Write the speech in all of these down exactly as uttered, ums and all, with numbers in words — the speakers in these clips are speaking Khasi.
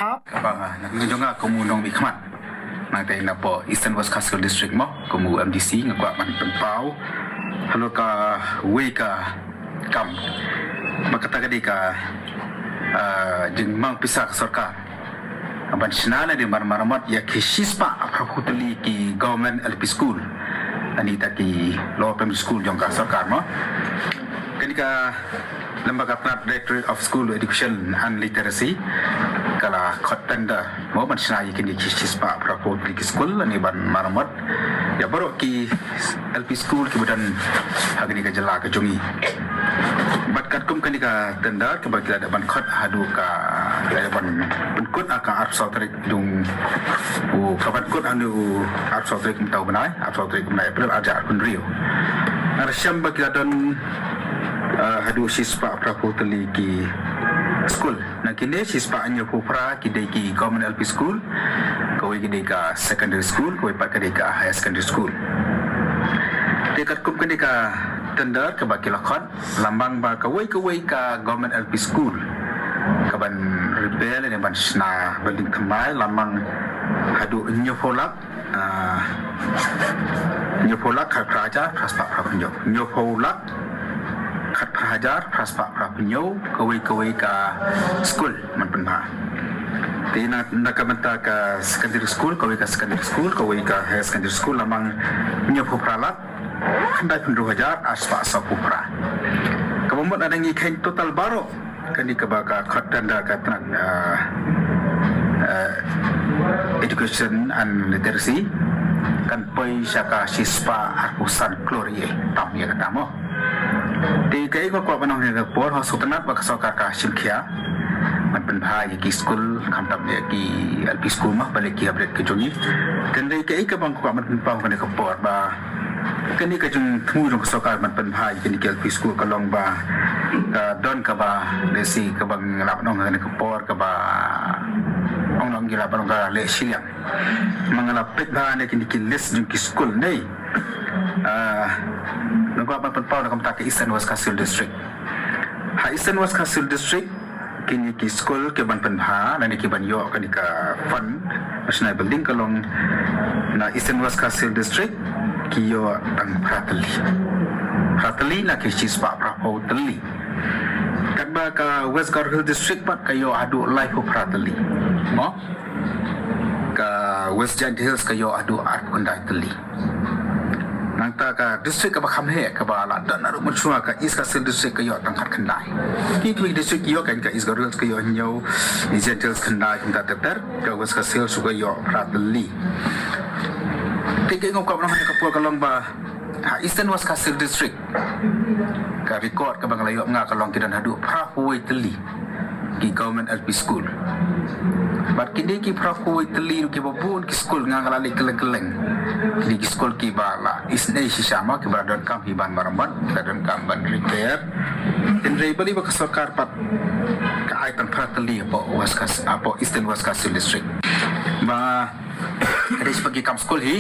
Kaba nga, na ka jong nga kum u nongmihkhmat. Nangta napoh Eastern West Khasi Hills District mo, kum u M D C nga kwah ban pynpaw halor kawei ka kam. Ba kata ka dei ka, ah, jingmang pisa ka sorkar ban shna lane ban maramot ïa ki shispah phra phew tylli ki government L P school. Ani ta ki lower primary school jong ka sorkar mo. Kane ka lem bad ka tnat Directorate of School Education and Literacy ka la khot tender mo ban shna ïa kine ki shispah phra phew tylli ki skul lane ban maramot ïa baroh ki L P school kiba don ha kane ka jylla ka jong ngi. Bad katkum kane ka tender kaba ki la dep ban khot haduh ka, la dep ban pynkut ha ka arphew saw tarik jong u, ka ban kut ha u arphew saw tarik mynta u bnai, arphew saw tarik mynta April arhajar arphew hynriew. Nga la shem ba ki la don, eh, haduh shispah phra phew tylli ki skul. Na kine shispah hynñiew phew phra ki dei ki government L P school, kawei ki dei ka secondary school, kawei pat ka dei ka higher secondary school. Te katkum kane ka tender kaba ki la khot, la mang ba kawei kawei ka government L P school ka ban repair lane ban shna building thymmai la mang haduh hynñiew phew lak, ah, hynñiew phew lak khatphra hajar phra spah phra phew hynñiew, hynñiew phew lak khatphra hajar phra spah phra phew hynñiew, kawei kawei ka skul ban pynbha. Te na, na ka bynta ka secondary school, kawei ka secondary school, kawei ka higher secondary school la mang hynñiew phew phra lak khyndai phew hynriew hajar ar spah saw phew phra. Kaba mut lada ngi kheiñ total baroh kane kaba ka khot tender ka tnat, ah, ah, education and literacy kan poi sha ka shispah arphew san klur ïa tam ïa kata mo. Te kaei nga kwah ban ong ha kane ka por, ha sngewtynnat ba ka sorkar ka shim khia ban pynbha ïa ki skul, khamtam ïa ki L P school mo, balei ki hapdeng ka jong ngi. Hynrei kaei kaba nga kwah ban pynpaw ha kane ka por ba kane ka jingthmu jong ka sorkar ban pynbha ïa kine ki L P school ka long ba ka don kaba lehse kaba nga lah ban ong ha kane ka por kaba ong long ngi lah ban ong ka leh shiliang. Ma nga la peit bha ne kine ki list jong ki skul ne. Ah, nga kwah ban pynpaw na ka bynta ka Eastern West Khasi Hills District. Ha Eastern West Khasi Hills District kine ki skul ki ban pynbha lane ki ban ïoh kane ka fund national building ka long na Eastern West Khasi Hills District ki ïoh tang phra tylli. Phra tylli na ki shispah phra phew tylli. Katba ka West Garo Hills District pat ka ïoh haduh laiphew phra tylli. Mo? Ka West Jaintia Hills ka ïoh haduh arphew khyndai tylli. Nangta ka district kaba kham heh kaba la don naduh mynshuwa ka East Khasi Hills District ka ïoh tang khatkhyndai. Ki three district ïoh, kan ka East Garo Hills ka ïoh hynñiew, East Jaintia Hills khyndai, kumta ter ter, ka West Khasi Hills ka ïoh phra tylli. Te kaei nga kwah ban ong ha kane ka por ka long ba ha Eastern West Khasi Hills District ka record kaba nga la ïoh nga ka long ki don haduh phra phew wei tylli ki government L P school. Bad kine ki phra phew wei tylli kiba bun ki skul nga nga la leh kylleng kylleng. Kine ki skul kiba la isynei shisha ma kiba la donkam hi ban maramot, kiba la donkam ban repair. Hynrei balei ba ka sorkar pat ka ai tang phra tylli hapoh West Khasi, hapoh Eastern West Khasi Hills District. Ba ka dei sha ki kam skul hi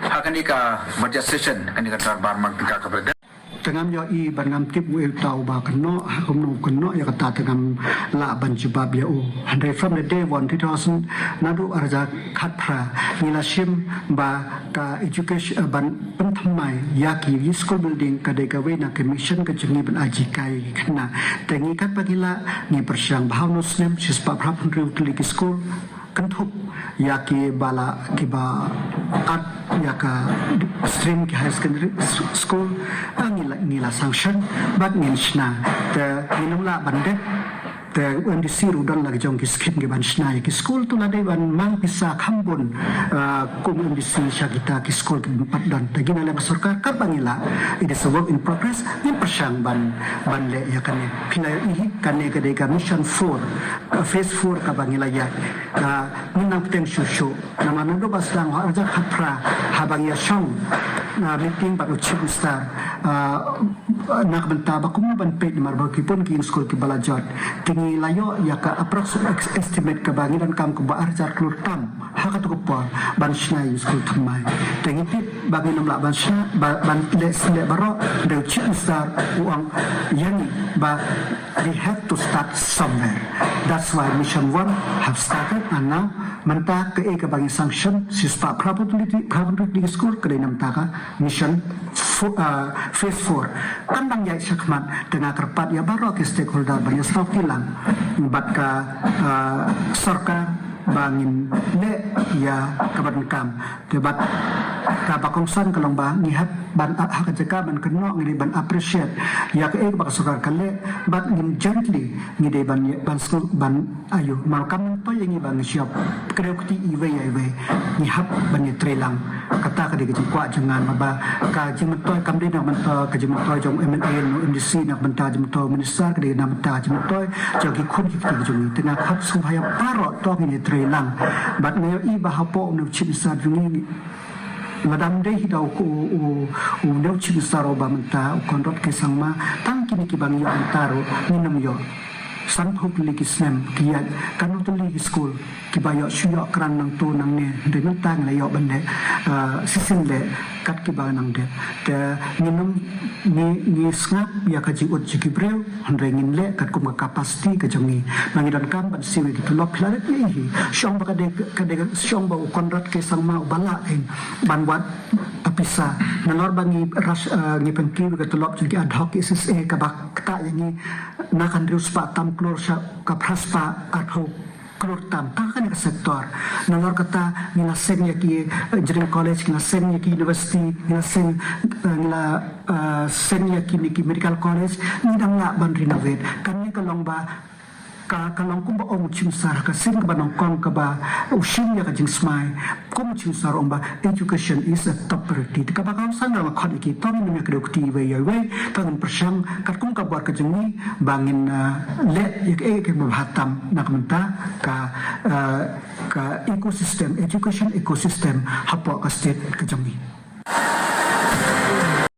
ha kane ka budget session, kane ka dorbar mang tyngka kaba la dep. Te ngam ïohi ban ngam tip uei uta uba kynnoh, ha kumno u kynnoh ïa kata te ngam lah ban jubab ïa u. Hynrei from the day one, two thousand, naduh arhajar khatphra, ngi la shim ba ka education, eh, ban pynthymmai ïa ki school building ka dei kawei na ka mission ka jong ngi ban ai jinghikai ïa ki khynnah. Te ngi katba ngi lah ngi pyrshang ba ha une u snem shispah phra phew hynriew tylli ki school, kynthup ïa kiba la, kiba kat ïa ka stream ki higher secondary s-, school, ah, ngi la, ngi la sanction bad ngin shna. Te ngin ym lah ban dep, te u M D C ruh don la ki jong ki scheme ki ban shna ïa ki school, to la dei ban mang pisa kham bun, ah, kum u M D C sha kita ki school kiba pat don. Te ngi na lem ka sorkar katba ngi lah, it is a work in progress, ngin pyrshang ban, ban leh ïa kane. Phi la ïohi kane ka dei ka mission four, ah, phase four kaba ngi la ïaid. Ah, ngin nang bteng shuh shuh. Namar naduh ba sdang ha arhajar khatphra haba ngi ïashong, ah, meeting bad u Chief Minister, ah, na ka bynta ba kumno ban peit namar ba ki bun ki ïing skul kiba la jot. Te ngi la ïoh ïa ka approx ex-, estimate kaba ngi donkam kumba arhajar klur tam ha Ha katu ka por ban shna ïa u skul thymmai. Te ngi tip ba ngin ym lah ban shna, ba, ban leh seh leh baroh, hynrei u Chief Minister u ong ïa ngi ba we have to start somewhere. That's why Mission One have started, and now mynta kaei kaba ngi sanction, shispah phra phew tylli, phra phew tylli ki skul, ka dei na bynta ka Mission fo-, ah, Phase Four. Kan dang ïaid shakhmat, te nga kyrpad ïa baroh ki stakeholder ban ïasnohkti lang bad ka, ah, sorkar ba ngin leh ïa kaba donkam. Te bad kaba kongsan ka long ba ngi hap ban, ah, ha ka jaka ban kynnoh, ngi dei ban appreciate ïa kaei kaba ka sorkar ka leh, bad ngin jointly ngi dei ban, ban sngewbha ban Aïu, namar kam myntoi ïa ngi ba ngi shop kdew kti iwei ïa iwei. Ngi hap ban ïatreilang. Kata ka dei ka jingkwah jong nga, namar ba ka jingmyntoi kam dei na ka bynta ka jingmyntoi jong u MLA ne u MDC, na ka bynta ka jingmyntoi u minister, ka dei na ka bynta ka jingmyntoi jong ki khun ki kti ki jong ngi. Te nga kwah sngewbha ïa baroh to ngin ïatreilang. Bad nga ïohi ba hapoh u ne u Chief Minister jong ngi, lada ym dei hi da u, u, u, u ne u Chief Minister ruh ba mynta u Conrad K Sangma, tang kine kiba ngi ïoh mynta ruh ngin ym ïoh. Sanphew tylli ki snem ki ïaid, katno tylli ki skul kiba ïoh shu ïoh kren nangto nangne, hynrei mynta ngi la ïoh ban leh, ah, shisien leh kat kiba nang dep. Te ngin ym, ngi, ngi sngap ïa ka jingud jong ki briew, hynrei ngin leh katkum ka capacity ka jong ngi. Ma ngi donkam ban siew ïa ki tulop, phi la ïohi hi. Shu ong ba ka dei, ka dei, shu ong ba u Conrad K Sangma uba lah, eh, ban wad, ah, pisa. Nalor ba ngi rush, ah, ngi pynkiew ïa ka tulop jong ki ad hoc, ki SSA, kaba ktah ïa ngi na ka hynriew spah tam klur sha ka phra spah arphew klur tam, tang kane ka sector. Nalor kata ngi la seng ïa ki, eh, engineering college, ngi la seng ïa ki university, ngi la seng, eh, ngi la, eh, seng ïa kine ki medical college, ngi dang lah ban renovate. Kane ka long ba, ka, ka long kumba ong u Chief Minister, ka sien kaba nyngkong kaba u shim ïa ka jingsmai. Kum u Chief Minister u ong ba education is a top priority. Te kaba kongsan nga khot ïa ki, to ngin ym ïa kdew kti iwei ïa iwei, to ngin pyrshang katkum ka bor ka jong ngi ba ngin, ah, leh ïa kaei kaei kaba bha tam na ka bynta ka, ah, ka ecosystem, education ecosystem hapoh ka state ka jong ngi.